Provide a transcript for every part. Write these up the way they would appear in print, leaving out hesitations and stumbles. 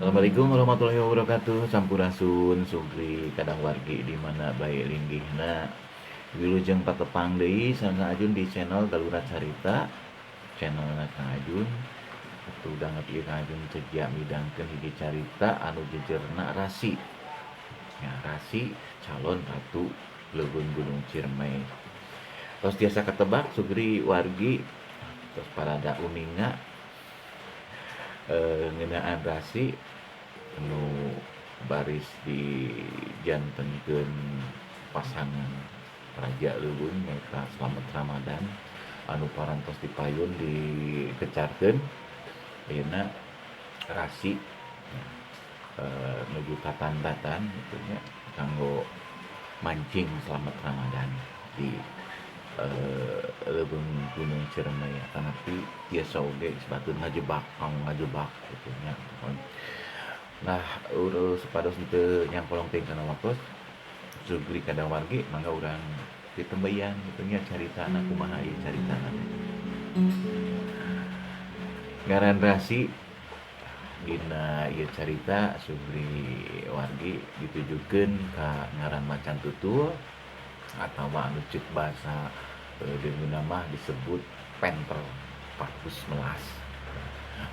Assalamualaikum warahmatullahi wabarakatuh. Sampurasun Sugri kadang wargi di mana bae linggihna. Wilujeng patepang deui sareng Ajun di channel Galura Carita, channelna Kang Ajun. Atuh danget ieu Kang Ajun cegia midangkeun hiji carita anu jejerna Rasi. Ya, Rasi calon ratu Leuweung Gunung Ciremai. Tos tiasa ketebak Sugri wargi, tos parada uninga ngeunaan Rasi nu baris dijantenkeun pasangan Raja Leuweung, nyaeta Slamet Ramadan, anu parantos dipayun dikecarkeun. Ayeuna Rasi nuju tatan-tatan gitu nya kanggo mancing Slamet Ramadan di leuweung Gunung Ciremai, tapi tiasa oge sebatun ngajebak, kanggo ngajebak gitu nya. Nah, urus supados henteu nyangkolong teuing kana waktos, Sugri kadang wargi, mangga urang ditembayan gitu nya caritana kumaha ieu caritana teh. Ngaran Rasi dina ieu carita, Sugri wargi, ditujukeun ka ngaran macan tutul atawa anu ceuk bahasa deungeunna mah disebut panther parus melas.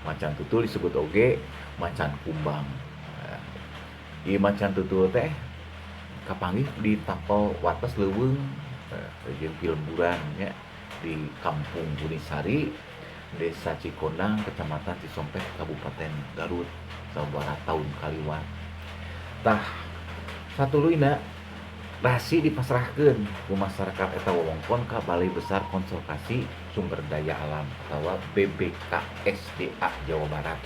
Macan tutul disebut oge macan kumbang. Ieu macan tutul teh kapanggih di tapel wates leuweung jeung pilemburan nya di Kampung Bunisari, Desa Cikondang, Kecamatan Cisompet, Kabupaten Garut, sabaraha taun kaliwat. Tah, satuluyna Rasi dipasrahkeun ku masyarakat eta wewengkon ka Balai Besar Konservasi Sumber Daya Alam atau BBKSDA Jawa Barat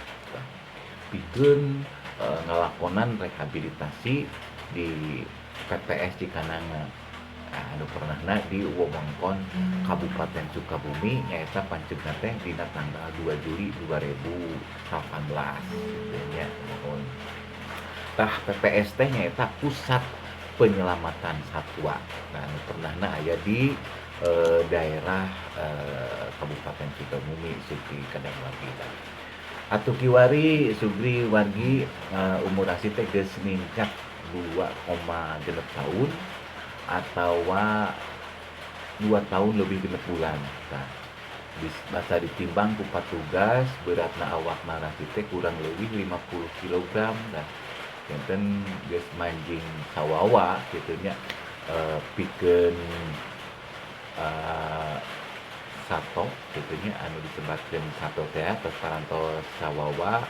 pikeun ngalakonan rehabilitasi di PPS Cikananga anu pernahna di wewengkon Kabupaten Sukabumi, nyaeta pancegna teh dina tanggal 2 Juli 2018 gitu nya. Mohon, tah, PPS teh nyaeta Pusat Penyelamatan Satwa. Nah, anu pernahna aya di daerah Kabupaten Sukabumi, Sugri kadang wargi. Atuh kiwari, Sugri wargi, umur Rasi teh geus ningkat 2,6 tahun atau 2 tahun lebih 6 bulan. Nah, basa ditimbang ku patugas, beratna awakna Rasi teh kurang lebih 50 kg. Nah, janten geus manjing sawawa kitu nya pikeun sato kitu nya, anu disebatkeun sato teh tos parantos sawawa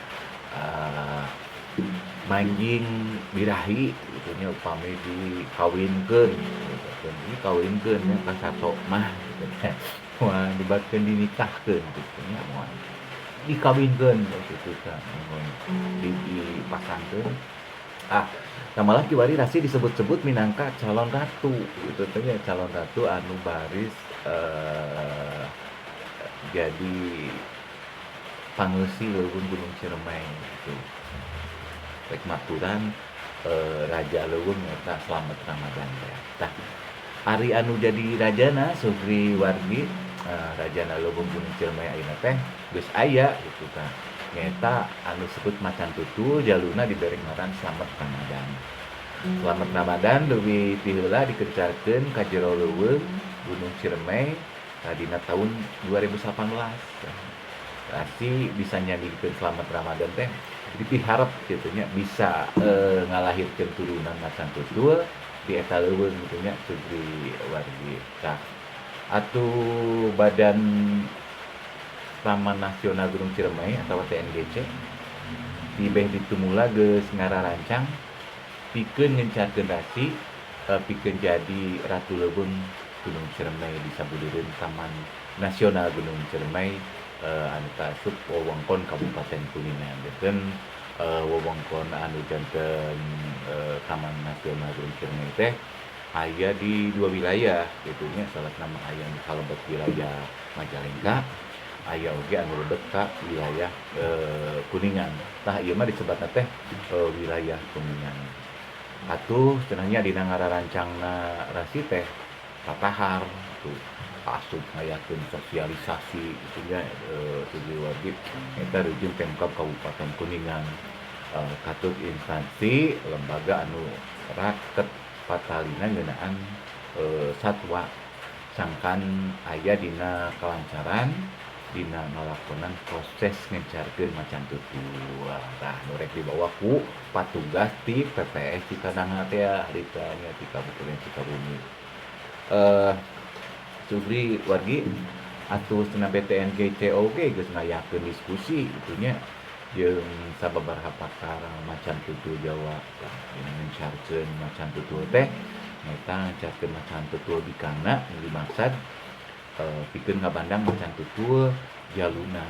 manjing birahi kitu nya upami dikawinkeun gitu, dikawinkeun nya ka sato mah kitu nya, moal dibatkeun dinikahkeun kitu nya, moal dikawinkeun kitu tah, mun dipasangkeun. Ah, nah, malah kiwari Rasi disebut-sebut minangka calon ratu gitu teh nya, calon ratu anu baris jadi pangeusi leuweung Gunung Ciremai gitu. Rek maturan Raja Leuweung eta Slamet Ramadan teh. Tah, ari anu jadi rajana, Sugri wargi, rajana Leuweung Gunung Ciremai ayeuna teh geus aya gitu tah. Nyaeta anu sebut macan tutul, jaluna dibere ngaran Slamet Ramadan. Slamet Ramadan leuwih ti heula dikencarkeun ka jero leuweung Gunung Ciremai dina tahun 2018. Pasti bisa nyandingkeun Slamet Ramadan teh dipiharep gitu nya bisa ngalahirkeun turunan macan tutul di eta leuweung gitu nya, Sugri wargi. Tah, atuh Badan Taman Nasional Gunung Ciremai atau TNGC tibeh ditumula geus ngararancang pikeun ngencarkeun Rasi pikeun jadi Ratu Leuweung Gunung Ciremai di sabudeureun Taman Nasional Gunung Ciremai anu kaasup wewengkon Kabupaten Kuningan. Janten wewengkon anu janten Taman Nasional Gunung Ciremai teh aya di dua wilayah gitu nya, salah nama aya nu kalebet wilayah Majalengka, aya oge anu lebet ka wilayah Kuningan. Tah, ieu mah disebatna teh wilayah Kuningan. Atuh cenah nya dina ngararancangna Rasi teh tatahar tuh asup ngayakeun sosialisasi gitu nya, Sugri wargi, eta reujeun Pemkab Kabupaten Kuningan. Katut instansi lembaga anu raket patalina ngeunaan satwa sangkan aya dina kalancaran dina ngalakonan proses ngencarkeun macan tutul. Tah nu rek dibawa ku patugas ti PPS Cikananga teh harita nya ti Kabupaten Sukabumi. Sugri wargi atuh cenah BTNGC oge geus ngayakeun diskusi kitu nya jeung sababaraha pakar macan tutul Jawa. Tah dina ngencarkeun macan tutul teh nyaeta ngencarkeun macan tutul bikangna nu dimaksad pikeun ngabandang macan tutul jaluna.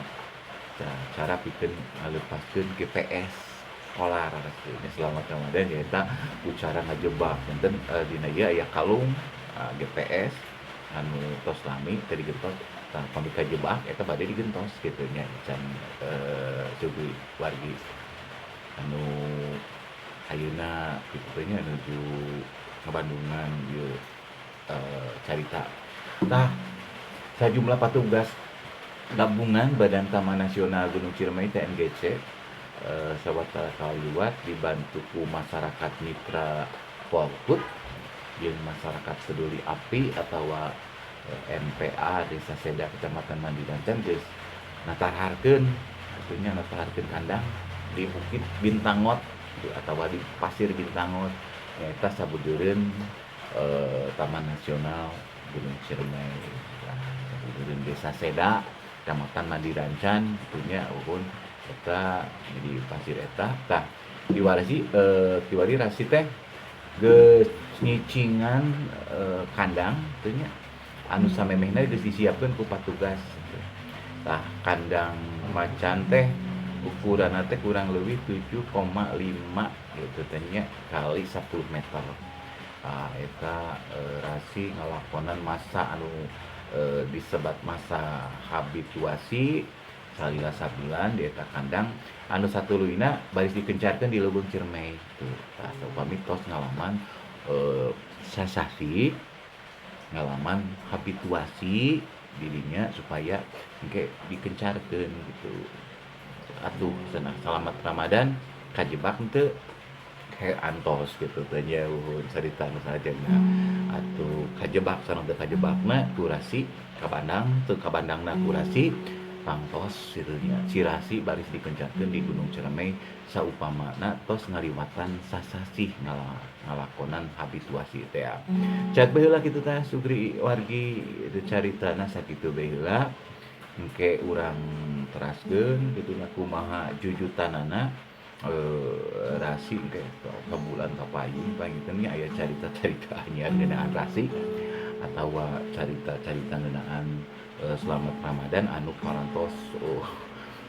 Tah cara pikeun ngalepaskeun GPS kolar kitu selamat Ramadan nyaeta ku cara ngajebak janten dina ieu aya kalung GPS anu tos lami teu digentos. Tah pami kajebak eta bade digentos kitu nya can sugri wargi anu ayeuna kitu teh nya nuju ngabandungan ieu carita. Tah sajumlah patugas gabungan Badan Taman Nasional Gunung Ciremai TNGC sawatara kaliwat dibantu ku masyarakat mitra Polhut jeung masyarakat peduli api atawa MPA Desa Seda Kecamatan Mandirancan geus natarharkeun atunya natarharkeun kandang di Bukit Bintangot atawa di Pasir Bintangot nyaeta sabudeureun Taman Nasional Gunung Ciremai. Tah sabudeureun Desa Seda Kecamatan Mandirancan atunya uhun eta di pasir eta. Tah kiwari kiwari rasi teh geus nyicingan kandang teh nya anu samemehna geus disiapkeun ku patugas. Tah kandang macan teh ukuranna teh kurang leuwih 7,5 gitu teh nya kali 10 meter. Tah eta rasi ngalakonan masa anu disebat masa habituasi salila sabulan di eta kandang anu satuluyna baris dikencarkeun di Leuweung Ciremai tuh. Tah upami tos ngalaman sasasi ngalaman habituasi dirinya supaya engke dikencarkeun gitu. Atuh cenah selamat Ramadan kajebak henteu kayak antos gitu teh nya uhun carita nu salajengna. Atuh kajebak sareng teu kajebakna kurasi kabandang teu kabandangna kurasi tangtos kitu nya cirasi baris dikencarkeun di Gunung Ciremai saupamana tos ngaliwatan sasasih ngalakonan habituasi teh. Cak baheula kitu tah sugri wargi caritana sakitu baheula engke urang teraskeun kitu nya kumaha jujutanana rasi engke ka bulan kapayun panginten nya aya carita-carita anyar ngeunaan rasi atawa carita-carita ngeunaan selamat Ramadan anu parantos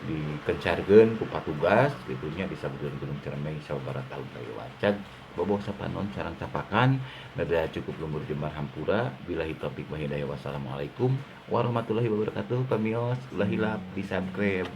dikencarkeun ku patugas kitu nya di sabudeureun Gunung Ciremai sababaraha taun kaliwat. Cag boboh sapanon sareng capakan nada cukup lumbur jembar hampura billahi taufik wa hidayah. Wassalamualaikum warahmatullahi wabarakatuh. Pamios ulah hilap di subscribe.